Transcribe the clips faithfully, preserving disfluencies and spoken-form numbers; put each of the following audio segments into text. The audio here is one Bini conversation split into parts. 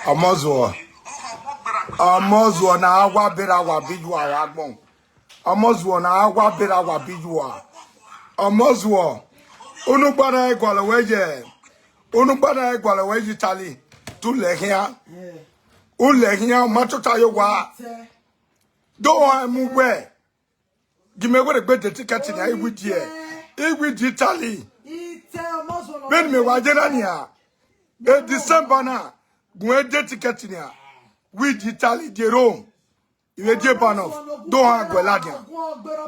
Ọmọzuọ. Ọmọzuọ na wa bera wa bi yu a agbọn. Ọmọzuọ na wa bera wa bi yu a. Ọmọzuọ. Unu gba na gualọ wẹ ye. Unu gba na gualọ wẹ ye Italy. Tu lẹ khian. U lẹ khian, u ma tota ye owa. Do họn mu wẹ. Gi mẹ wẹ gbe de ticket nia, I wẹ die. I wẹ die Italy. Vbene mẹ wa ye na nia. E December na, gun e de ticket nia. Wẹ die Italy, die Rome. Ivbe die Banov, do họn guẹ ladian.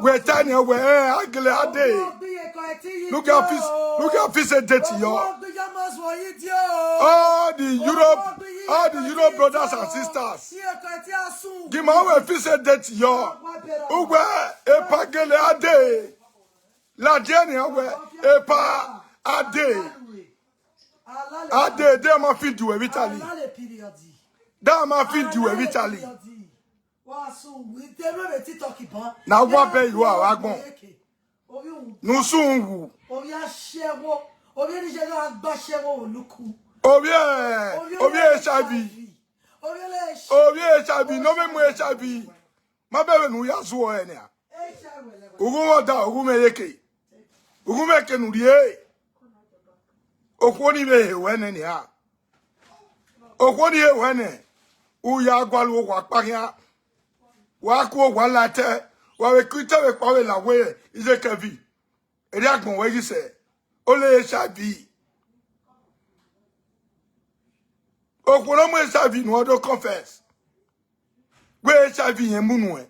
Wẹ ta nia wẹ, eh, a gele a dee. Look at this, look at this date yọ. All the Europe, all the Europe brothers and sisters. Gi ma wẹ fix a date yọ. Uwẹ epa gele a dee. Ladian nia wẹ epa a dee. A dee, de ma fi du ẹvbo Italy. Da ma fi du ẹvbo Italy. Na wa bẹ yu a agbọn. Ne u sun wu. Ovbi ẹ, ovbi H I V. Ovbi H I V ne ọ vbe mu H I V. Ma bẹghe ne u ya zuọ ẹre nia. Ughumwẹ ọda, ughumwẹ iyeke. Ughumwẹ eke ne u rhie. Okhuo ni vbe he wẹ nẹ nia. Okhuo ni he wẹ nẹ. U ya gualọ owa kpa khian. Wa ku owa la ẹtẹ. Wa vbe ku itẹ vbe kpa vbe la wẹ iye Kevin. Erriọ agbọn wẹ ghi sẹ. Ole H I V. Okhuo ne ọ mu H I V nu ọ do confess. Wẹ H I V yẹn mu nuẹn.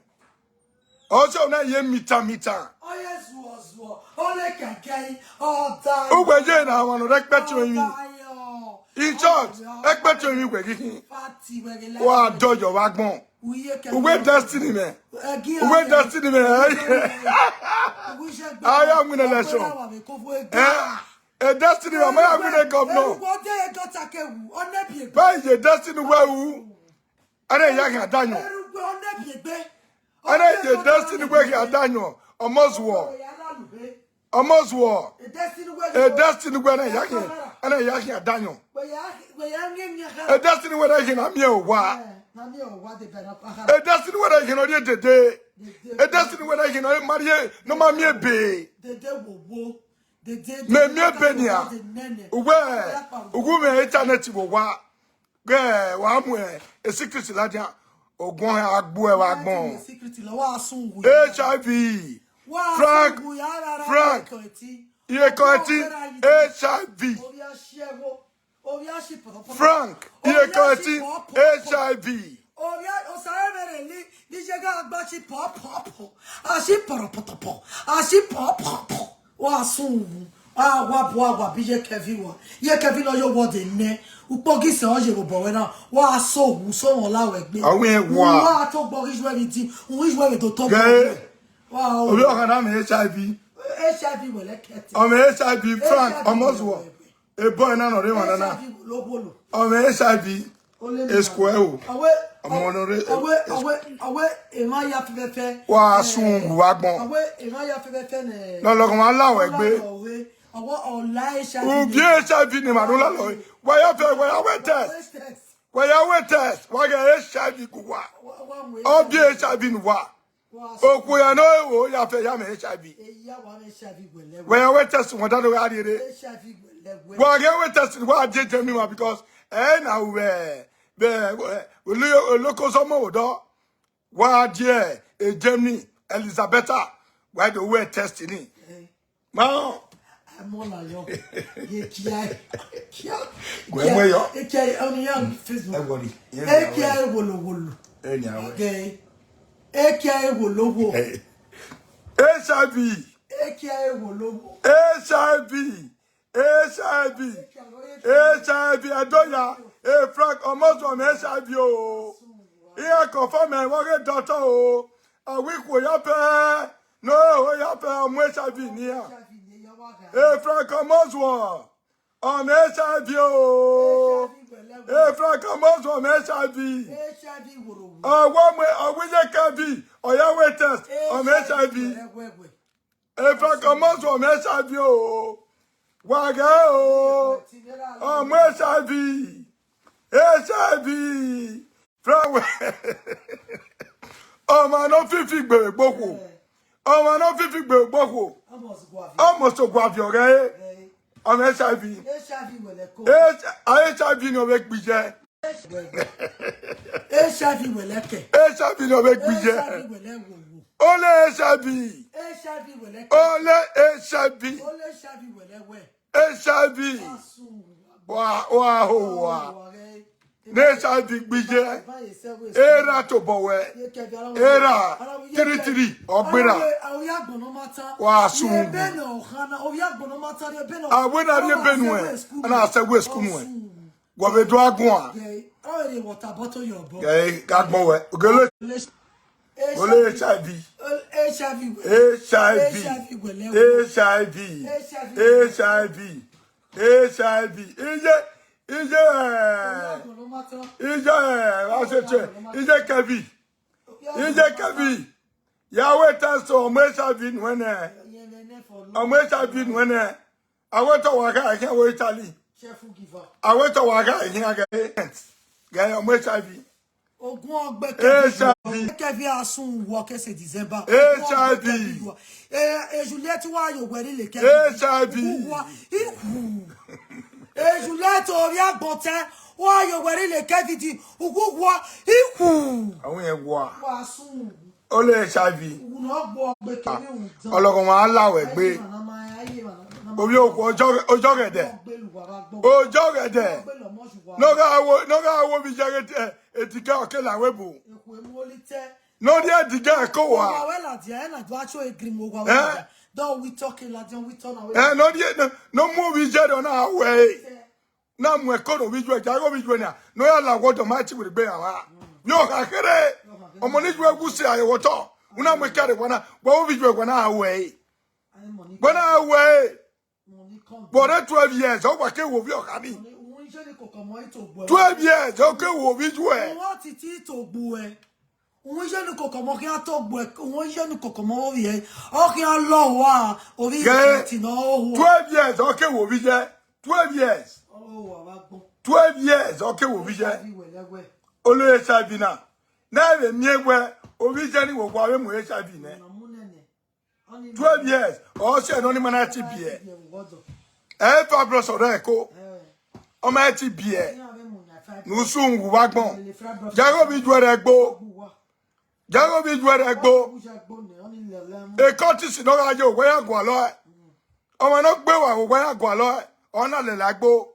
Ọ sẹ na ye mitan mitan. Ọ ye zuọ zuọ, ọ le kẹkẹ, ọ da. Uwẹ ye na wan nọ rẹ kpẹtin oyin. In short, ẹkpẹtin oyin wẹ ghi khin. Wa dọyọ vbe agbọn. Uwẹ destiny mẹ. Uwẹ destiny mẹ. Aya win election. Eh, eh, destiny mẹ, ma ya win governor. Báyìí ye destiny wẹ u. Ẹrẹ ya khian dayan. Ẹrẹ ye destiny wẹ khian dayan. Ọmọ zuọ. Ọmọ zuọ. E destiny wẹ na ya khian. Ẹrẹ ya khian dayan. E destiny wẹ na khian na miẹn owa. E destiny wẹ na khian na rhie dede. E destiny wẹ na khian na ma rhie, ne ọ ma miẹn ebe. Mẹ miẹn ebe nia. Uwẹ, uwu mwẹ internet vbe owa. Ghe wa mu e secret ladian, oguọnmwẹ a gbuẹ vbe agbọn. H I V. Frank, Frank, iyeke ẹtin, H I V. Frank, iyeke ẹtin, H I V. Ovbi Osaẹmwẹrẹ ni, ni ye gha gba shi pọpọpọ, a shi pọrọpọtọpọ, a shi pọpọpọ. Wa sunu, a wa bu a wa bi ye Kevin wa. Ye Kevin nọ ye owọde nẹ, ukpo ghi sẹ ọ ye vbe obọ wẹ na, wa so wu, so wọn la wẹ gbe. Awẹ wa. Wa to gbọ ghi ju ẹvbi di, u ghi ju ẹvbi do to gbọ. Ghe. Wa o. Ovbi ọkhan na mẹ H I V. H I V wẹ lẹ kẹtẹ. Ọ mẹ H I V, Frank, H I V ọmọ zuọ. Ebo ẹna nọ rre emwa nana. H I V wolo wolo. Ọ mẹ H I V. Ole na. Esquare o. Awe, ọmọ nọ rre, awe, awe, awe, emwa ya fẹfẹfẹ. Wa sun wu vbe agbọn. Awe, emwa ya fẹfẹfẹ nẹ. Nọ lọghọ ma la wẹ gbe. Awe, awe, ọla H I V. Ubi H I V ne ma do la lọ. Wa ya fẹ, wa ya wẹ test. Wa ya wẹ test. Wa ghe H I V gu wa. Wa, wa mu. Ọ bi H I V nu wa. Okhuo ya nọ ẹvbo ya fẹ ya mẹ H I V. Eya wa mẹ H I V wẹlẹ wẹ. Wẹ ya wẹ test wọn dano gha rriere. H I V wẹlẹ wẹ. Wa ghe wẹ test wa die Germany wa because ẹ na ru vbe vbe oloko sọmọ odọ. Wa die e Germany Elizabetha wa do wẹ test ni. Eh. Ma. Amọ la yọ. Ye kia. Kia. Wẹ mu yọ. Kia, kia, on your Facebook. Ẹ wọri. Ẹ kia e wolo wolo. Ẹ ni awẹ. Okay. Eke a wo logho. H I V. Eke a wo logho. H I V. H I V. H I V. Adoya. Hey, Frank, almost from H I V o. Iran confirm ẹ, wọ́n ghe doctor o. Awi khuo ya fẹ. No, o ya fẹ, ọmọ H I V nian. Hey, Frank, almost one. Ọmọ H I V o. Hey, Frank, almost one H I V. Ọwọ́ mu, ọwọ́ iye Kevin, ọya wẹ test, ọmọ H I V. Hey, Frank, almost one H I V o. Wa ghẹ o. Ọmọ H I V. H I V. Flower. Ọmwa ne ọ fifi gbe egbe okhuo. Ọmwa ne ọ fifi gbe egbe okhuo. Almost guaviọ ọghẹe. Ọmwa H I V. H I V wẹlẹ ko. H-, a H I V ne ọ vbe gbe iye. H I V wẹlẹ kẹ. H I V ne ọ vhe gbe iye. H I V wẹlẹ wo wo. Ole H I V. H I V wẹlẹ kẹ. Ole H I V. Ole H I V wẹlẹ wẹ. H I V. Asu. Wa, wa ho wa. Wa ghe. Ne H I V gbe iye. Ba ye sẹ we. Era tobọ wẹ. Ye kẹ bi ara we. Era. Ara we ye kẹ. Tiri tiri, ọ gbera. Ara we, ara we agbọn nọ ma ta. Wa sun. Ye be nọ khana, o ye agbọn nọ ma ta, ye be nọ. Awe na rhie ebe nuẹn, a na sẹ we school nuẹn. Wa vbe do aguan. Yeah, already water bottle your body. Yeah, ka gbọn wẹ. Ogele. Ole ole H I V. H I V. H I V. H I V wẹlẹ. H I V. H I V. H I V. H I V. Iye, iye, iye, wa se che. Iye Kevin. Iye Kevin. Ya wẹ test ọmọ H I V nuẹn nẹ. Ọmọ H I V nuẹn nẹ. Awẹ tọ wa gha ẹhian wẹ Italy. Cheerful giver. Awẹ tọ wa gha ẹhian gẹ. Gẹ ọmọ H I V. Ogun ọgbe H I V. Kevin, Kevin asun wọ kese December. Ogun ọgbe H I V. Kevin wọ. Eh, eh, Juliet wa yo wẹri le Kevin. H I V. Uwa, ihu. Eh, Juliet obi agbọtẹ wa yo wẹri le Kevin. Ugu wa, ihu. Àwọn yẹn wà. Wa sun. Ole H I V. Uwu ne ọ gbọ gbe kevbe udan. Ọlọghọmwa a la wẹ gbe. Aye mwa na ma, aye mwa na ma. Ovbi okhuo, ojọ, ojọ ghẹdẹ. Ọ gbe lu wa gha gbọ. Ojọ ghẹdẹ. Ọ gbe lọ mọ ju wa. Ne ọ gha wo, ne ọ gha wo vbe iye ghe, eh, ediga ọ ke la wẹ bo. Ekhue mu oli tẹ. Ne ọ rhie ediga ẹko wa. Wa wẹ ladian, ẹ na do acho egiri mu owa wẹ ladian. Dọ wi tọ ke ladian, wi tọ na wẹ. Eh, ne ọ rhie, ne, ne ọ mu ovbi iye rẹ ọ na wẹ. Tẹ. Na mu ẹko ne ovbi iye, ya ghe ovbi iye nia, ne ọ ya la wọdọ ma ti were gbe ya wa. Ni ọ kha khere, ọmọ ni iye wu si aye wọtọ, una mu ẹka rre wa na, wa ovbi iye wa na wẹ. Wa na wẹ. Wa re twelve years, ọ wa ke wo ovbi ọkha ni. Twelve years, ọ ke wo ovbi iye. Uwẹ titi to gbu ẹ. Uwẹ iye ni koko ọmọ khian to gbu ẹ, uwẹ iye ni koko ọmọ vbe ovbi ẹ. Ọ khian lọ wa, ovbi ẹ ti nọ ho. Twelve years, ọ ke wo ovbi iye. Twelve years. Ọ wa wa gbọn. Twelve years, ọ ke wo ovbi iye. H I V wẹ lẹwẹ. Ole H I V na. Na vbe miẹn wẹ, ovbi iye ni wo wa vbe mu H I V nẹ. Ọna mu nene. Twelve years, ọ sẹ ne ọ ni ma na ti biẹ. Ẹ fa brọsọ rẹ ẹko, ọ ma ti biẹ. Ne usun wu vbe agbọn. Jaghe ovbi iye rẹ gbo. Jaghe ovbi iye rẹ gbo. Ekọ tisi ne ọ gha ye owẹ ya gualọ ẹ. Ọmwa ne ọ gbe wa owẹ ya gualọ ẹ, ọ na lele agbo.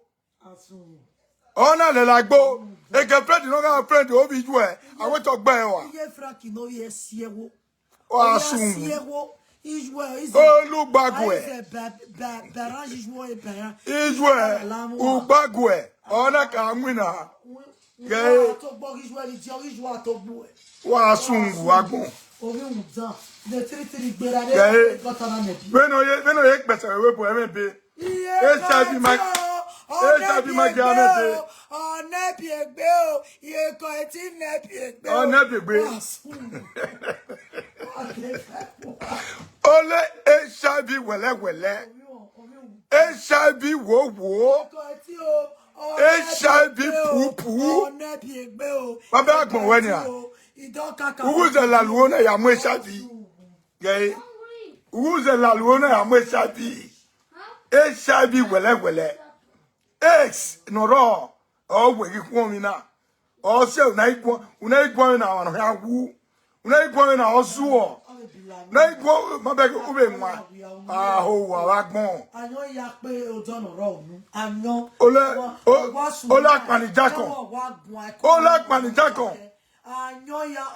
Ọ na lele agbo. Eke friend ne ọ gha friend ovbi iye, a wẹ te ọ gbe ẹre wa. Iye Frank ne ovbi ẹ si ẹwo. Ọ a sun. Olugbagbe. Ijue, ugbagbe, ọ na ka winna. Ghe. Wa sun wu agbọn. Ghe. Vbene ọ ye, vbene ọ ye gbẹsẹ vbe bu ẹmwẹ ebe. H I V ma, H I V ma gia mwẹ ebe. Ọnẹ bi egbe o, iye kọ eti nẹ bi egbe o. Ọnẹ bi egbe. Wa sun. Ole H I V wẹlẹwẹlẹ. H I V wowo. H I V pupu. Wa bẹ agbọn wẹ nia. Uwu zẹ lalu na ya mu H I V. Ghe. Uwu zẹ lalu na ya mu H I V. H I V wẹlẹwẹlẹ. AIDS ne ọ rrọọ, ọ wẹ ghi khuọnmwi na. Ọ sẹ una i guan, una i guan na ọmwa ne ọ khian wu. Una i guan na ọ zuọ. Una i guan ma bẹ u vbe wan. Aho wa vbe agbọn. Ayọn ya kpe odọ ne ọ rrọọ unu. Ayọn. Ole, o-, ole akpani jakọn. Ole akpani jakọn.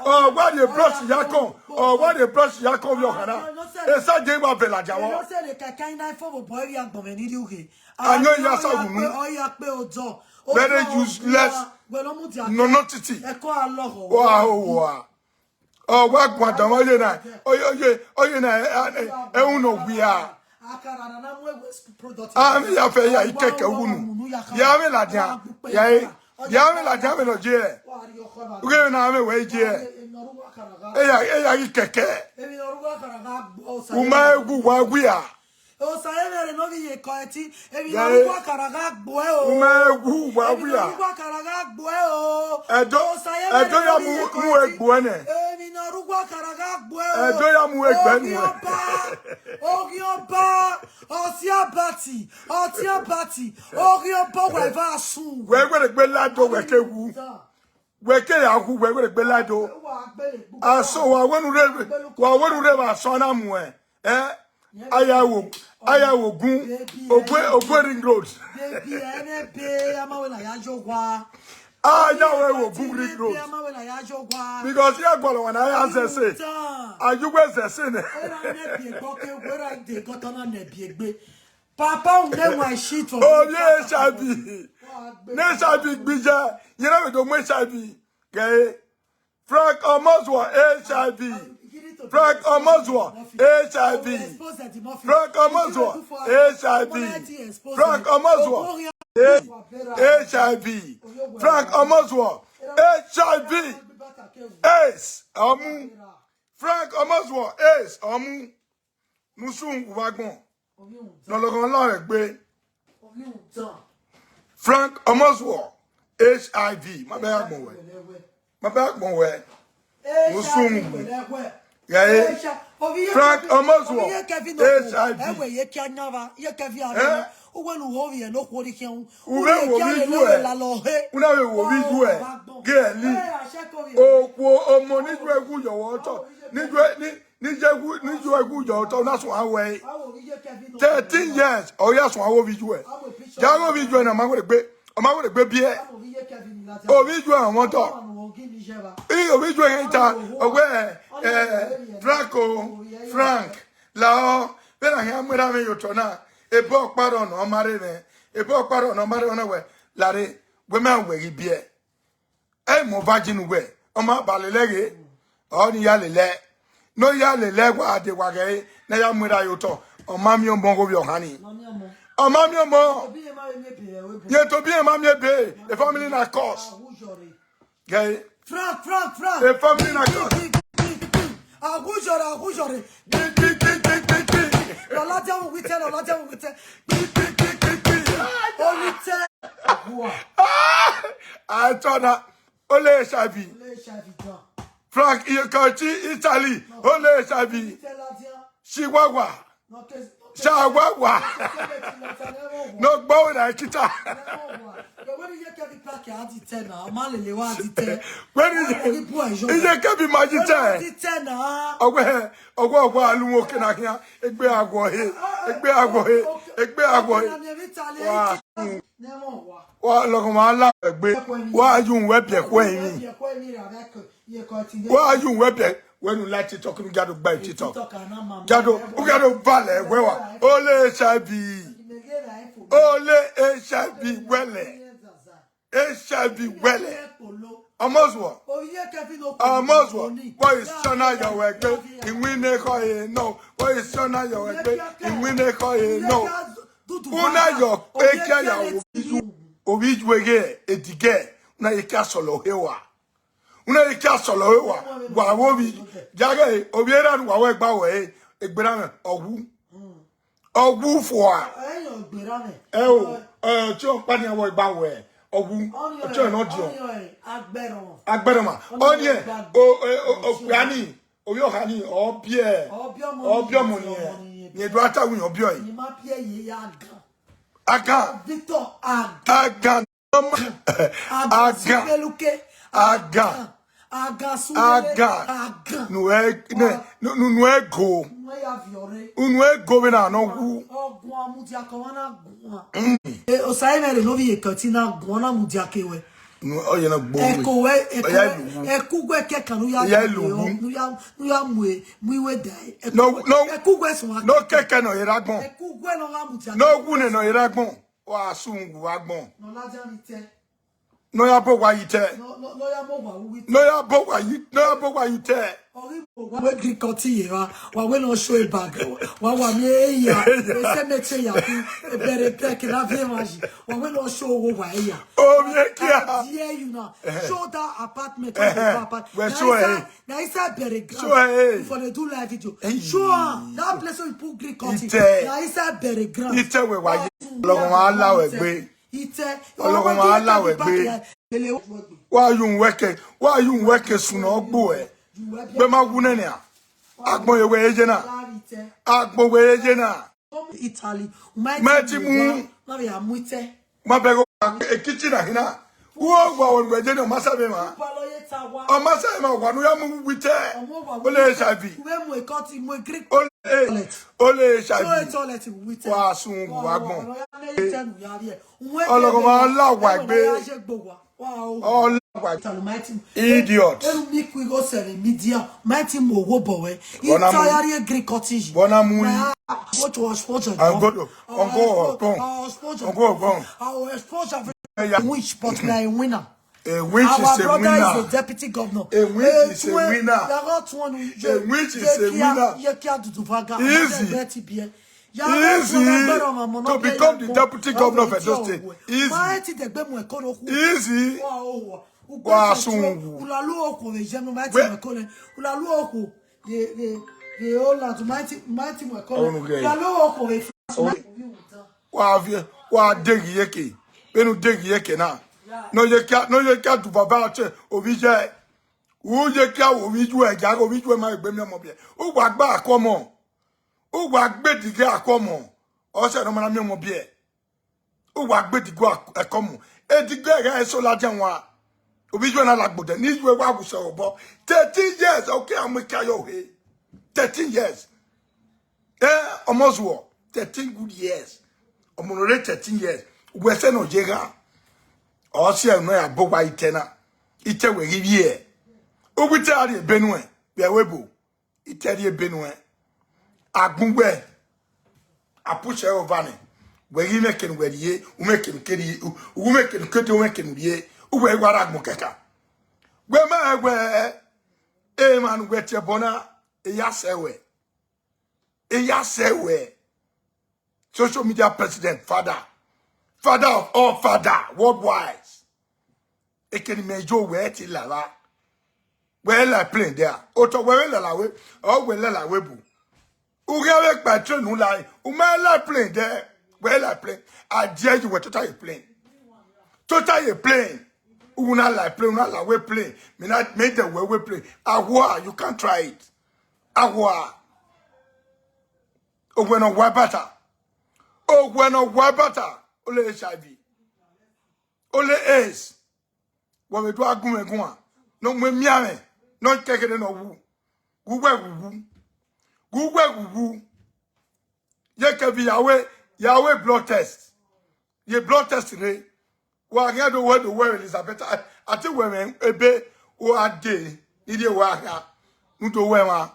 Ọ wa rhie brush ya kọn, ọ wa rhie brush ya kọn vbe ọkhan na. Esa je wa vẹ ladian vbọ. Ayọn ya sa wunu. Very useless. Nonentity. Wa ho wa. Ọ wa guan dan vbe ọye na. Ọye, ọye, ọye na, ẹ, ẹ, ẹhun ne ọ wia. Amẹ ya fẹ ya ikẹkẹ unu. Ya mwẹ ladian. Ya e. Ya mwẹ ladian mwẹ nọ je. Ughe na mwẹ wẹ je. Eya, eya ghi kẹkẹ. Uma egu wa wia. Osa ẹmwẹ rẹ ne ọ ghi ye kọ ẹtin, emwi ne ọ ru akara gha gbo ẹ o. Uma egu wa wia. Emwi ne ọ ru akara gha gbuẹ o. Ẹdo, Osa ye Ẹdo ya mu, mu egbuẹ nẹ. Emwi ne ọ rre uwu ọkara gha gbuẹ o. Ẹdo ya mu egbe nuẹn. Oghiọba, oghiọba, ọtiabati, ọtiabati, oghiọba wa eva sun. Wẹ wẹ gbe lado wẹ ke wu. Wẹ ke ya wu, wẹ wẹ gbe lado. Aso wa wenu re, wa wenu re vbe aso na muẹn. Eh? Aya wo, aya wo gun, ogwe, ogwe ring road. Baby, ẹnẹ be, a ma wẹ na ya yo wa. Aya wo wo gun ring road. Be, a ma wẹ na ya yo wa. Because ya gbọlọ wa na ya zẹse. Ayugbe zẹse nẹ. Wẹ ra nẹ bi egbe ke, wẹ ra de gọtọ na nẹ bi egbe. Papa, u ne wa shit for me. Oh, yeah, H I V. Ne H I V gbija. You know we don't H I V. Okay? Frank Omozuo, H I V. Frank Omozuo, H I V. Frank Omozuo, H I V. Frank Omozuo, H I V. Frank Omozuo, H I V. Ace, ọmu. Frank Omozuo, Ace, ọmu. Ne usun wu vbe agbọn. Ne ọlọghọmwa la ẹre gbe. Frank Omozuo, H I V. Ma bẹ agbọn wẹ. Ma bẹ agbọn wẹ. Ne usun wu. Ghe. Frank Omozuo, H I V. Ẹwẹ ye kia nya va, ye kẹ vi a. Eh? Uwẹ ne u ho vbiẹ ne okhuo rhie khian. U vbe wo vbe yu ẹ. U na vbe wo vbe yu ẹ. Ghe ni. Okhuo ọmọ ne yu ẹ wu yọ vbe otọ. Ne yu ẹ, ni, ni ye wu, ni yu ẹ wu yọ otọ, na suẹn wẹ. Thirteen years, ọ ya suẹn vbe yu ẹ. Ya ghe vbe yu ẹ na, ọ ma wẹ gbe, ọ ma wẹ gbe biẹ. Ovbi yu ẹ ọmọ otọ. I ovbi yu ẹ ta, ọ wẹ, eh, Frank o, Frank. Lahọ, vbene a khian mu erha mwẹ ye otọ na, ebe ọkpa rrọọ ne ọ ma rre mwẹ, ebe ọkpa rrọọ ne ọ ma rre mwẹ na wẹ, lare, wẹ mẹ wẹ ghi biẹ. Ẹ i mu ọva ji ne uwẹ, ọ ma ba lele ẹre, ọ ni ya lele ẹe. Ne ọ ya lele ẹe, wa dee wa ghẹ ẹre, ne a ya mu erha ye otọ, ọ ma miẹn ọmọ ghe ovbi ọhan ni. Ọ ma miẹn ọmọ. Ye tobọ irẹn ma miẹn ebe, a family na curse. Ghe. Frank, Frank, Frank. A family na curse. Aghujọre, aghujọre. Lọla dia mu witẹ, lọla dia mu witẹ. Owitẹ. Atọ na, ole H I V. Frank, iye kan ti Italy, ole H I V. Chihuahua. Ṣàwáwà. No gbọ́ wẹ̀ náà kíta. Wẹ́n ní iye kẹ́bi máa jí tẹ́. Ọgbẹ́, ọgbẹ́, ọgbẹ́ alúmọ̀ òkè náà kíá. Egbe agwọ he, egbe agwọ he, egbe agwọ he. Wa, wa lọkọ ma la ẹgbe, wa yu wẹ biẹ kue mi. Wa yu wẹ biẹ, wẹ nu la TikTok nu gado gba TikTok. Gado, u gado vale wẹ wa. Ole H I V. Ole H I V wẹlẹ. H I V wẹlẹ. Ọmọzuọ. Ọmọzuọ. Wọ isọn na yọ wẹ gbe, iwinna ekhọe nọ. Wọ isọn na yọ wẹ gbe, iwinna ekhọe nọ. Una yọ ekia ya ovbi yu, ovbi yu eghe edigẹ, una ye kia sọlọ he wa. Una ye kia sọlọ he wa, wa vbe ovbi, ya ghe ovbi erha ne uwa wẹ gba wẹ, egberra mwẹ, ọ wu. Ọ wu fua. Ẹ o, ẹ, ọtiọkpa ni avọ gba wẹ, ọ wu, ọtiọ nọ diọn. Agbẹrọma. Ọni ẹ, o, o, o, okpia ni, ovbi ọha ni, ọ biẹ, ọ biẹ ọmọ ni ẹ, ni ẹ do ata wu yan ọ biẹ ọe. Agan. Victor Agan. Agan. Agan. Agan. Agan. Agan. Nu ẹ, ne, nu, nu, nu ẹ go. Unu ẹ go vbe na nọ wu. Ọguan mudia kọ wa na guan. Osa ẹmwẹ rẹ ne ovbi ye kẹti na guan na mudia ke wẹ. Nu, ọ ye na gbo. Ẹko wẹ, ẹko wẹ, ẹku wẹ kẹkan nu ya, nu ya, nu ya mu, mu iwe da. No, no. Ẹku wẹ sọn wa. No kẹkẹ nọ ye ra gbọn. Ẹku wẹ nọ wa mudia. No wu ne nọ ye ra gbọn. Wa sun wu agbọn. Nọ ladian vbe itẹ. Nọ ya bọ wa yi itẹ. Nọ, nọ, nọ ya bọ wa wu itẹ. Nọ ya bọ wa yi, nọ ya bọ wa yi itẹ. Ọ ghi bọ wa wẹ gri kọti ye ra, wa wẹ nọ show e bag. Wa wa mi e ya, e se me te ya ku, e bẹrẹ pẹ ke na vie ma yi. Wa wẹ nọ show wo wa e ya. O mi e kia. I dare you now. Show that apartment, that apartment. Wẹ show e. Na inside burial ground. Show e. Before they do live video. Show am that place where you put green curtain. Itẹ. Na inside burial ground. Itẹ wẹ wa yi. Ọlọghọmwa la wẹ gbe. Itẹ. Ọlọghọmwa la wẹ gbe. Wa yu wẹ ke, wa yu wẹ ke sunu ọgbo ẹ. Gbe ma wu nene a. Agbọn ye wẹ ye na. Agbọn wẹ ye na. Italy. Mẹ ti mu. Ma bẹ gho e kitchen na hina. Wo wa wo wẹ je ni ọ ma sa vbe ma. Ọ ma sa vbe ma wa nu ya mu wi te. Ole H I V. Ole, ole H I V. Wa sun wa gbọn. Ọlọgọ ma la wa egbe. Ọ la wa egbe. Idiot. Enu mi ku igho sẹ vbe media, ma ti mu owo bọ wẹ. Ita ya rrie green cottage. Bona mu yi. Watch, watch, watch. Ongo ọgbọn. Ongo ọgbọn. Our exposure. Witch, but we are a winner. A witch is a winner. Our brother is a deputy governor. A witch is a winner. A witch is a winner. Easy. Easy to become the deputy governor of Edo State. Easy. Easy. Wa sun wu. Ulalu okhuo vbe Germany, ma ti mu ẹko nẹ. Ulalu okhuo vbe, vbe, vbe Holland, ma ti, ma ti mu ẹko nẹ. Ulalu okhuo vbe France, ma ti mu ẹko nẹ. Wa viẹ, wa deghi yeke. Vbene u deghi yeke na. Ne ọ ye kia, ne ọ ye kia du baba ọtẹ, ovbi iye. U ye kia wo ovbi iye, ẹja ovbi iye ma egbe miẹn ọmọ biẹ. U wa gba akọ ọmọ. U wa gbe edighi akọ ọmọ. Ọ sẹ ne ọ ma na miẹn ọmọ biẹ. U wa gbe edighi ẹkọ mu. Edighi ẹghẹ eso ladian wa. Ovbi iye na lagbo dẹ, ne iye wa wu sẹ obọ. Thirteen years, okay, a mu kia yo he. Thirteen years. Eh, ọmọ zuọ, thirteen good years. Ọmọ no re thirteen years. Wẹ sẹ ne ọ ye gha. Ọ si ẹre nọ ya bo wa itẹ na. Itẹ wẹ ghi vbiẹ. U wi itẹ a rhie ebe nuẹn, vbe ẹvbo ebo. Itẹ rhie ebe nuẹn. Agbọn wẹ, a push ẹre ova nẹ. Wẹ ghi mwẹ kene wẹ rhie, u mwẹ kene u ke rhie, u, u mwẹ kene u ke de, u mwẹ kene u rhie, u wẹ wa rre agbọn kẹkan. Wẹ ma rẹn wẹ, emwa ne uwẹ tie ẹbọ na, e ya sẹ wẹ. E ya sẹ wẹ. Social media president, father. Father of all father, worldwide. Ekene mẹ yo wẹ ti la vba. Wẹ la plane there. Otọ wẹ vbe la la wẹ, ọ wẹ la la wẹ bu. U ghe vbe kpa train u la, u ma la plane there. Wẹ la plane. I dare you, wẹ tota ye plane. Tota ye plane. U na la plane, u na la wẹ plane. Me na, me de wẹ wẹ plane. Ahua, you can't try it. Ahua. Owẹ ne ọ wa bata. Owẹ ne ọ wa bata. Ole H I V. Ole AIDS. Wẹ vbe do a gun mwẹ guan. Ne ọ mu emianmwẹ. Ne ọ kẹkẹre ne ọ wu. Gu wẹ wu wu. Gu wẹ wu wu. Ye kẹvi ya wẹ, ya wẹ blood test. Ye blood test rre. Wa ghian do wẹ, do wẹ Elizabeth, a, a te wẹ mwẹ ebe, u a de, ni rhie wa gha, ne u do wẹ mwa.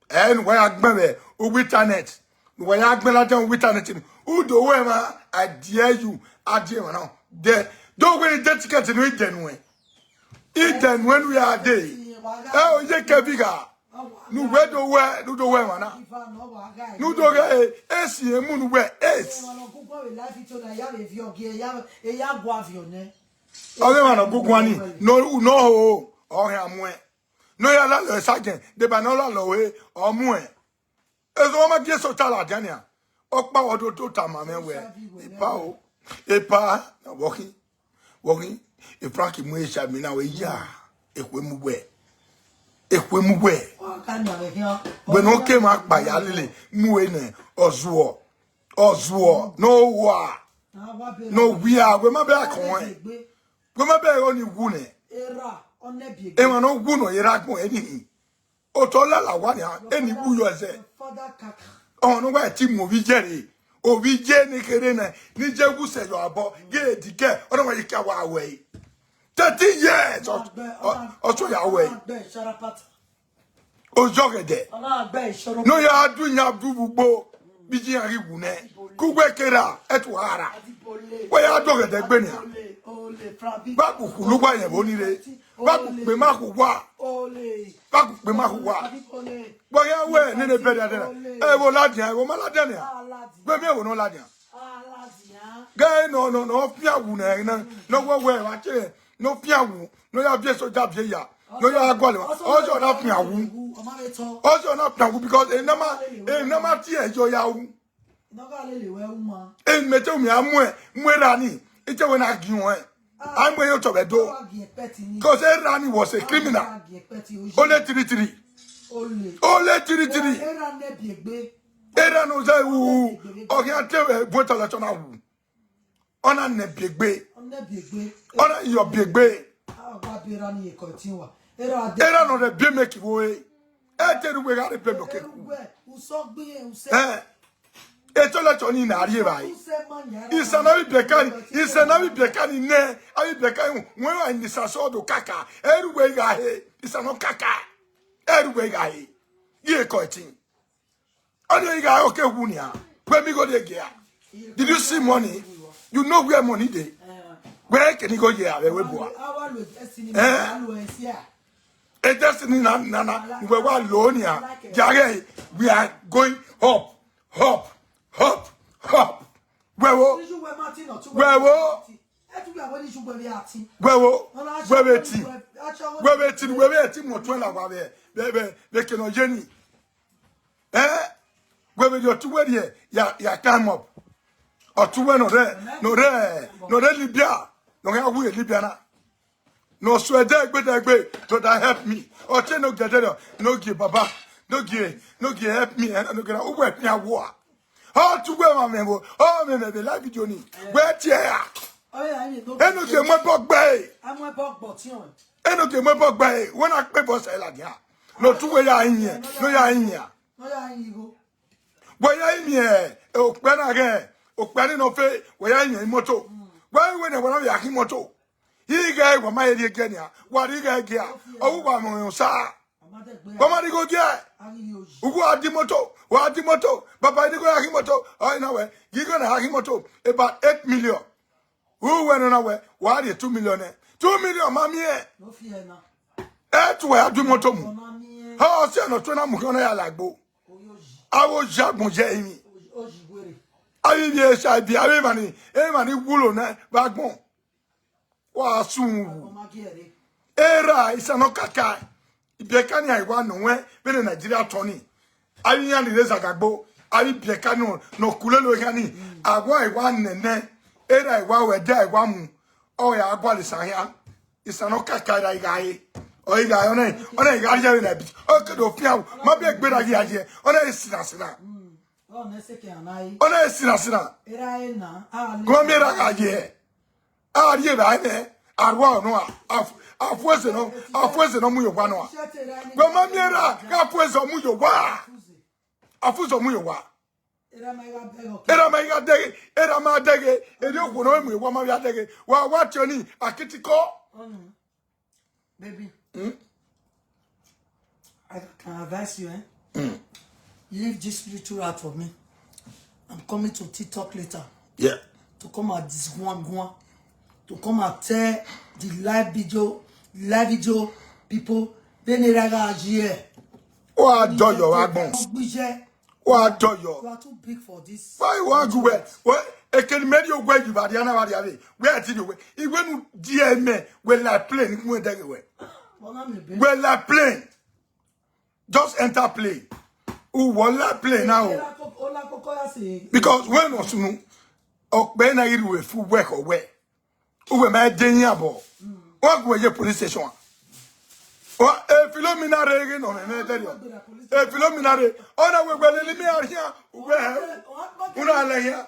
Ẹ, ne uwa ya gbẹn vbe uwu internet, ne uwa ya gbẹn ladian uwu internet ni, u do wẹ mwa, I dare you, a die emwa na. De, do wẹ ni de ticket ne u i de nuẹn. I de nuẹn ne u ya de. Ẹ, o ye kẹvi gha. Ne uwẹ do wẹ, ne u do wẹ emwa na. Ne u do ghẹ, e si emu ne uwẹ, AIDS. Ọghe emwa ne ọ gu guan ni, ne u nọ ho, ọ khian muẹn. Ne ọ ya lalọ esagiẹn, deba ne ọ lalọ ore, ọ muẹn. Eso ma gie eso ta ladian nian. Ọkpa wọ do, do tama mwẹ wẹ, epa o, epa, na wọ khin, wọ khin, e Frank mu echa mi na wẹ ya, ekhue mu wẹ, ekhue mu wẹ. Wẹ ne ọ ke ma kpa ya lele, mu e nẹ, ọ zuọ, ọ zuọ, ne ọ wa, ne ọ wia, wẹ ma bẹ akọn ẹn, wẹ ma bẹ ẹre ni wu nẹ, emwa ne ọ wu nọ ye rre agbọn ẹre ni hin. Otọ lala wa nia, eni wu yọ ẹzẹ. Ọmọ ne uwa ti mu ovbi iye rre, ovbi iye ne kherhe nẹ, ne iye wu sẹ yọ abọ, ghe edikẹ, ọ na wa ye kia wa wẹ ẹre. Thirteen years, ọ, ọ, ọ so ya wẹ ẹre. Ozọghẹdẹ. Ne ọ ya du iyan du vbe ugbo, vbe iye iran ghi wu nẹ. Ke uwẹ ke ra, ẹtu a ra. Wẹ ya dọghẹdẹ gbe nian. Vbe a khukhulu uwa yẹn vbe oni rre. Vbe a kukpe ma khu uwa. Vbe a kukpe ma khu uwa. Wẹ ya wẹ nene bẹdẹ adẹ na. Ẹ vbe ọ ladian, ẹ vbe ọ ma ladian nian. Wẹ miẹn ẹvbo ne ọ ladian. Ghe nọ, nọ, nọ, ọ fian wu nẹ, nọ, nọ wẹ wẹ, wa che, nọ fian wu, nọ ya viẹ soja viẹ ya, nọ ya gualọ, ọ sọ na fian wu. Ọ sọ na fian wu because e na ma, e na ma tie ẹyọ ya wu. E mẹ te u miẹn a muẹn, muẹn ra ni, e te wẹ na giẹn ọẹn. A mu ẹre otọ vbe do. Because Erha ni was a criminal. Ole tiritiri. Ole tiritiri. Erha ne biegbe. Erha no zẹ wu. Ọ khian te vbe bu otọ lẹtọ na wu. Ọ na nẹ biegbe. Ọ na yọ biegbe. Erha nọ rẹ bie mẹ ke vbe ore. Ẹ te ru wẹ gha rre bie mẹ ke ku. Ẹ, etọ lẹtọ ni na rri evbare. Isan na vbe biẹka ni, isan na vbe biẹka ni nẹ, a vbe biẹka ni, wẹ wa ni isan sọ do kaka. Ẹ ru wẹ gha he, isan nọ kaka. Ẹ ru wẹ gha he. Ye kọ ẹtin. Ọ de gha ọke wu nia. Wẹ mi go de gia. Did you see money? You know where money dey? Wẹ ke ni go ye avẹ wẹ bua. Eh? E destiny na na na wẹ wa lo nia. Jare, we are going up, up, up, up. Wẹ wo. Wẹ wo. Wẹ wo. Wẹ vbe ti. Wẹ vbe ti, wẹ vbe ti mọ tuẹ la wa vbe vbe vbe vbe ke nọ ye ni. Eh? Wẹ vbe rhie ọtuwẹ rhie ya ya climb up. Ọtuwẹ nọ rre, nọ rre, nọ rre Libya. Nọ gha wu Libya na. Nọ suẹ dẹgbe dẹgbe, brother help me. Ọ te no gẹdẹ rọ, no gie baba, no gie, no gie help me, eh, no gie na, uwẹ help me awa. Ọ tuwẹ ma mẹ wo, ọ mẹ mẹ vbe live video ni. Wẹ tie ya. Eno gie mu ẹbọ gbe. Eno gie mu ẹbọ gbe, wẹ na kpe bọ sẹ ladian. No tuwẹ ya yin, no ya yin ya. Wẹ ya yin miẹn okpia na ghẹ, okpia ni nọ fe, wẹ ya yin imoto. Wẹ wẹ ne wẹ na ya khin imoto. Ighẹ wa ma rhie ẹgie nia, wa rhie ighẹ ẹgie a, ọ wu wa mẹ osa. Wa ma rhie igho gie. Ugu a di moto, wa di moto, baba ni go ya khin moto, ọ na wẹ, ghi gho na ya khin moto, about eight million. U wẹ nọ na wẹ, wa rhie two million nẹ. Two million ma miẹn. Ẹ tu wẹ ya du imoto mu. Ọ sẹ nọ tu na mu khian na ya lagbo. Avbe oya agbọn ye emwi. Avbe ivbi esa ibi, avbe emwa ni, emwa ni wulo nẹ vbe agbọn. Wa sun wu. Erha isan nọ kaka. Ibiẹka ni a i wa nọ wẹn vbene Nigeria tọn ni. Avbe iran ni rre zagagbo, avbe ibiẹka nọ nọ kulelo eghan ni. A wa i wa nẹnẹ, erha i wa ru ẹdẹ a i wa mu. Ọ ya gualọ isan hia. Isan nọ kaka erha i gha re. Ọ i gha re, ọ na, ọ na i gha rhie vbe na bi. Ọ ke do fian, ma biẹ gberra ghi a ye. Ọ na i sina sina. Ọ na i sina sina. Kọ miẹn erha gha ye. A rhie vbe a nẹ, a rua nọ a, a fu eze nọ, a fu eze nọ mu ye owa nọ a. Wẹ ma miẹn erha gha fu eze mu ye owa. A fu eze mu ye owa. Erha ma i gha dẹghe, erha ma i gha dẹghe, erha ma dẹghe, erha okhuo nọ mu ye owa ma vbe a dẹghe. Wa wa tie ọnii, a kiti kọ. Baby, I can advise you, eh? Leave this little rat for me. I'm coming to TikTok later. Yeah. To come and disguan guan. To come and tell the live video, live video people, they need to here. Wa dọyọ vbe agbọn. Wa dọyọ. You are too big for this. Why you want to wear? Well, ekeni meri owe yu bari ana bari ave. Where did you wear? Iwe nu die me we like plane ni we dege we. We like plane. Just enter plane. U wa like plane now. Because when no sunu, okpe na iru we fu we ko we. Uwẹ ma de yan bọ. Wa gu ye police station. Wa e Philomena re ghe nọ mẹ mẹ dẹrriọ. E Philomena re. Ọ na wẹ wẹ lele mi arian. Uwẹ he. Una le yan.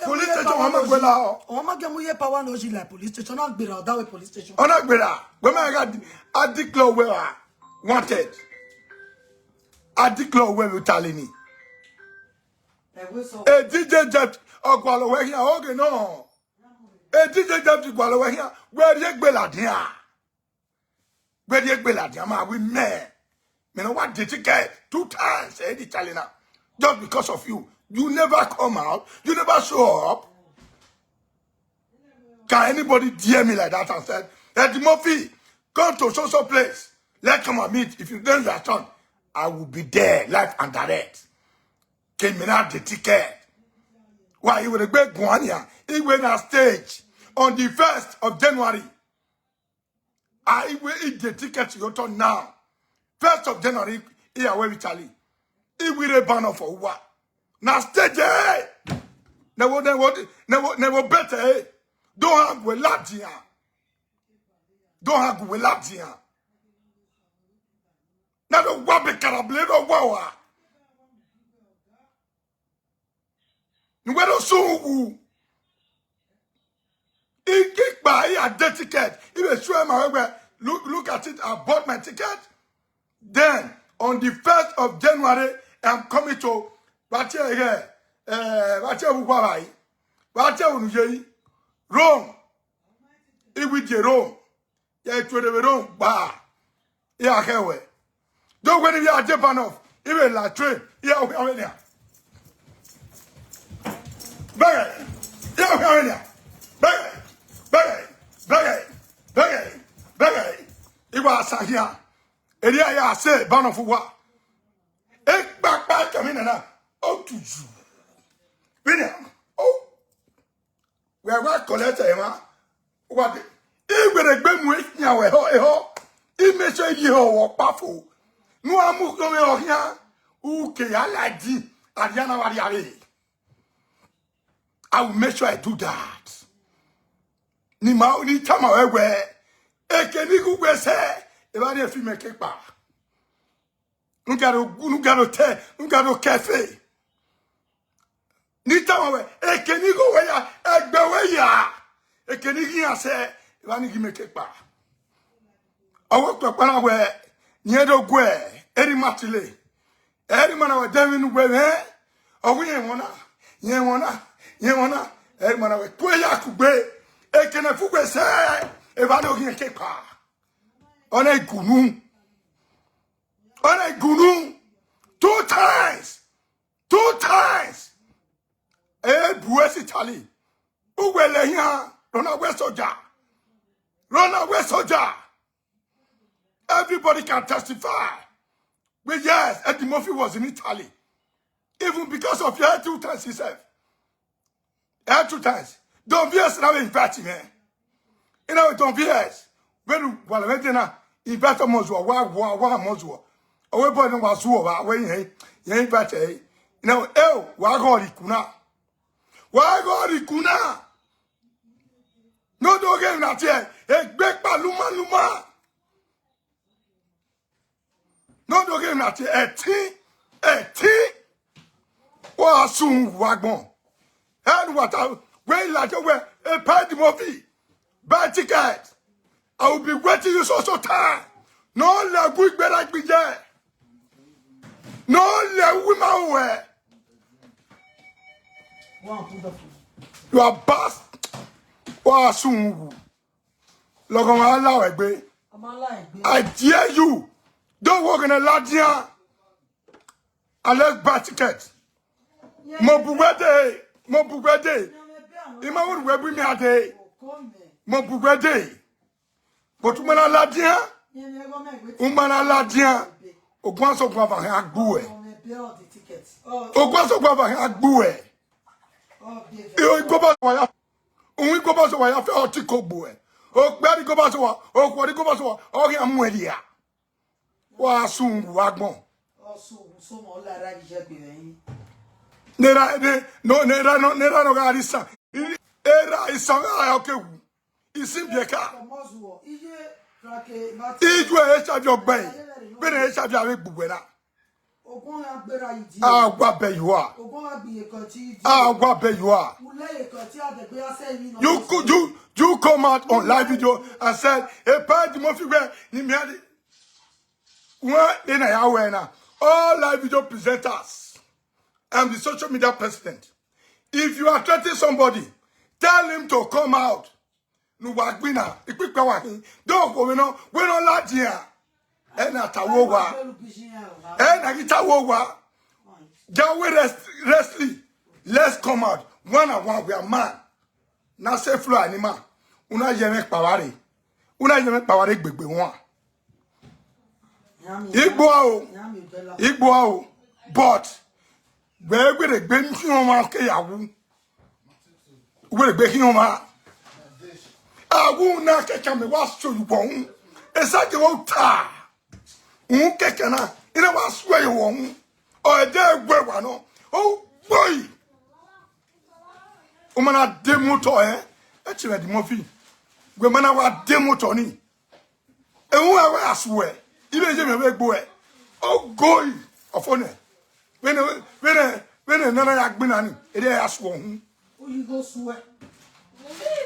Police station wa ma gbe la o. Ọ ma gẹ mu ye power no ji la police station, na gbera that way police station. Ọ na gbera. Wẹ ma ga a declare wẹ wa wanted. A declare wẹ vbe Italy ni. E D J Jet ọgualọ wẹ khian oge nọ. E D J Jet gualọ wẹ khian, wẹ rhie egbe ladian. Wẹ rhie egbe ladian ma wi mẹ. Me no wa de ticket two times, eh, the challenge now. Just because of you. You never come out. You never show up. Can anybody dare me like that and said, "Eddie Murphy, come to so so place. Let's come and meet. If you don't return, I will be there, live and direct." Came in out the ticket. Why he would have been Guania? He went on stage on the first of January. I will eat the ticket you turn now. First of January, he away with Charlie. He will a banner for what? Now stage, eh? Never, never, never, never better, eh? Don't have we ladian. do ha gu wẹ ladian. Na do wa be karable do wa wa. Ne uwẹ do sunu wu. Ikekpa, I a de ticket. I vbe show ma wẹ, look, look at it, I bought my ticket. Then, on the first of January, I'm coming to, vbe a tie ẹre, eh, vbe a tie ẹre vbe uwa vbe a yi, vbe a tie ẹre unu ye yi, Rome. I wẹ I die Rome. Ya tuẹ vbe Rome gba. I ya khẹ wẹ. Do wẹ ne I ya die Barnhof, I vbe la train, I ya khian vbe nian. Bẹghe, I ya khian vbe nian. Bẹghe, bẹghe, bẹghe, bẹghe, bẹghe. I wa sa khian. Erriọ ya sẹ Barnhof uwa. Ekpakpa kẹmẹ nana, o tu ju. Vbe nian, o. Wẹ wa collect emwa, wa de. I wẹ ne egbe mu eyan wẹ ehọ, ehọ. I make sure I ye ehọ vbe ọkpa fo. Ne u a mu ukhọnmwẹ ọ khian, u ke ya la di, a rhia na vbe a rhia vbe. I will make sure I do that. Ne ima, ne I tama ruẹ wẹ, eke ne I ghi uwẹ sẹ, evba ni e fi mẹ ke kpa. Ne u gha do, ne u gha do te, ne u gha do kẹfe. Ne I tama wẹ, eke ne I gho wẹ ya, ẹgbẹ wẹ ya. Eke ne I ghi iran sẹ, evba ni ghi mẹ ke kpa. Ọ wẹ ọkpẹkpa na wẹ, ne irẹn do guẹ, erha ima tile. Erha ima na wẹ, de emwi ne uwẹ mwẹ, ọ wẹ irẹn ẹmwẹ na, irẹn ẹmwẹ na, irẹn ẹmwẹ na. Erha ima na wẹ, kue ya kugbe, eke ne fu wẹ sẹ, evba ni ọ ghi mẹ ke kpa. Ọ na gunu. Ọ na gunu. Two times. Two times. E bu ẹse Italy. Uwẹ lẹ hian, rhọna wẹ soja. Rhọna wẹ soja. Everybody can testify. But yes, Eddie Murphy was in Italy. Even because of your two times himself. Eh, two times. Don V S na vbe invite mwẹ. I na wẹ Don V S. Vbene uwalọ mwẹ dee na, invite Ọmọzuọ, wa, wa, wa Ọmọzuọ. Ọ wẹ boy ne wa zuọ vba, wẹ irẹn, irẹn invite ẹre. I na wẹ, eo, wa ghọrọ ikun na. Wa ghọrọ ikun na. Ne ọ do ghe na tie, egbe kpa luma luma. Ne ọ do ghe na tie, ẹtin, ẹtin. Wa sun wa agbọn. Ẹn, wa ta, wẹ I ladian wẹ, e pay the movie, buy ticket. I will be waiting you so, so time. Ne ọ lẹ gu igberra gbe iye. Ne ọ lẹ uwu ima ruẹ. You are bas-, wa sun wu. Lọghọmwa a la ruẹ egbe. Ọ ma la egbe. I dare you. Do wo ghe ne ladian. A lẹ buy ticket. Mo bu wẹ dee, mo bu wẹ dee. I ma wẹ ne uwẹ bu imi a dee. Mo bu wẹ dee. But u ma na ladian. U ma na ladian. Oguan sẹ oguan vbe a khian gbe uẹ. Oguan sẹ oguan vbe a khian gbe uẹ. Igoba sẹ wa ya, uhun igoba sẹ wa ya fẹ ọtẹn kogbe uẹ. Okpia ni igoba sẹ wa, okhuo ni igoba sẹ wa, ọ khian mu ẹn rhia. Wa sun wu agbọn. Ọ sun wu so mọ, ọ la erha ghi ye egbe vbe ẹyin. Ne erha, ne, no, ne erha nọ, ne erha nọ gha re isan. Erha isan gha re ọ ke wu. Isin biẹ ka. Ọmọzuọ, iye, rake, mati. Ijuẹ H I V ọgbẹe. Vbene H I V avbe gbe uwẹ na. Ogun gha gberra yi die. Ah, wa bẹ you are. Ogun gha gbe iyeke ọtẹn yi die. Ah, wa bẹ you are. Ulẹ iyeke ọtẹn adegbe ya sẹ emwi nọ. You co-, you, you come out on live video and said, "Epa Eddie Murphy wẹ ni mẹ." Wẹ, then I wear now. All live video presenters and the social media president. If you are threatening somebody, tell him to come out. Ne uwa gbe na, ikpikpe wa khin. Do khuo vbe nọ, wẹ nọ ladian. Ẹ na ta wo wa. Ẹ na ghi ta wo wa. Ja we rest, wrestling. Let's come out. One and one, we are man. Na se flow anima. Una ye mwẹ kpavbare. Una ye mwẹ kpavbare gbegbe wan. Igbo a o. Igbo a o. But, wẹ wẹ egbe ne khian ọmwa ke ya wu. Wẹ egbe khian ọmwa. A wu na kẹkẹ mẹ wa so yu bọ un. Esa je wo ta. Un kẹkẹ na. I na wa so ye wo un. Ọ de gbe wa nọ. O gboi. U ma na de motor, eh? Ẹ tie mwẹ Eddie Murphy. Wẹ ma na wa de motor ni. Ehun ẹvbo ya suẹ, ibe ye mẹ vbe gbe ẹ. Ogoi ọfo nẹ. Vbene, vbene, vbene nana ya gbinna ni, erriọ ya suẹ uhunmwu. Oyi gho suẹ.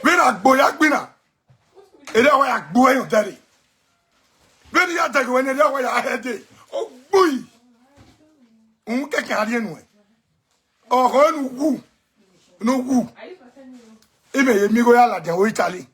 Vbene agbo ya gbinna, erriọ wa ya gbe ẹre yan odẹ rre. Vbene I ya dẹghe wẹ ne erriọ wa ya hẹ dee, ogbui. Uhunmwu kẹkan a rhie nuẹn. Ọghọ ne u wu, ne u wu. Imẹ ye miẹn igho ya ladian vbe Italy.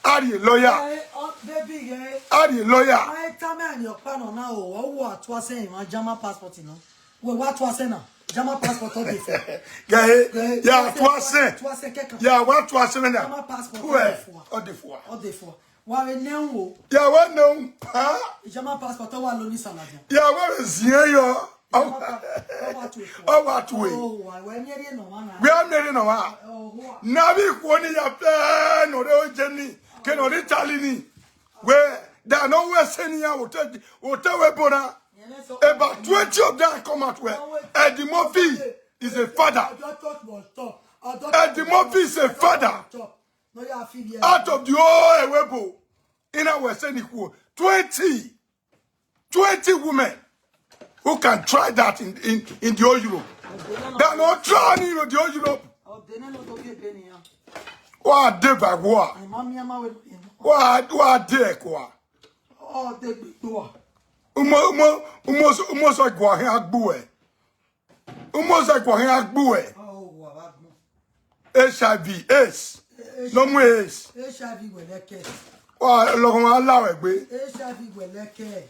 A rhie lawyer. Eh, oh, baby, eh. A rhie lawyer. Ma tama ẹn ne ọkpa nọ na o, ọ wa tue asẹ emwa German passport nọ. Wẹ wa tue asẹ na, German passport ọ de fua. Gẹe, ya tue asẹ. Tue asẹ kẹkan. Ya wa tue asẹ na. German passport ọ de fua. Ọ de fua. Wa vbe nẹ un o. Ya wa nẹ un pa. German passport ọ wa lo ni saladian. Ya wa vbe ziẹn yọ. Ọ wa tue. Ọ wa tue. Oh, wa, wẹ miẹn rhie nọ mwa na. Wẹ miẹn rhie nọ mwa. Oh, wa. Na vbe ikhuo ni ya pẹ nọ rre Germany, ke nọ rre Italy ni. Wẹ, da nọ wẹ sẹ ne iran vbe otọ, vbe otọ ẹvbo ebo na. About twenty of them come out well. Eddie Murphy is a father. Eddie Murphy is a father. Out of the whole ẹvbo ebo, iran wẹ sẹ ne ikhuo. Twenty. Twenty women who can try that in, in, in the whole Europe. They are not trying in the whole Europe. Wa de ba wa. Wa, wa de kwa. Umo, umo, umo, umo sẹ gua hẹn agbu ẹ. Umo sẹ gua hẹn agbu ẹ. H I V, AIDS. No mu AIDS. H I V wẹ lẹkẹ. Wa lọghọ ma la wẹ gbe. H I V wẹ lẹkẹ.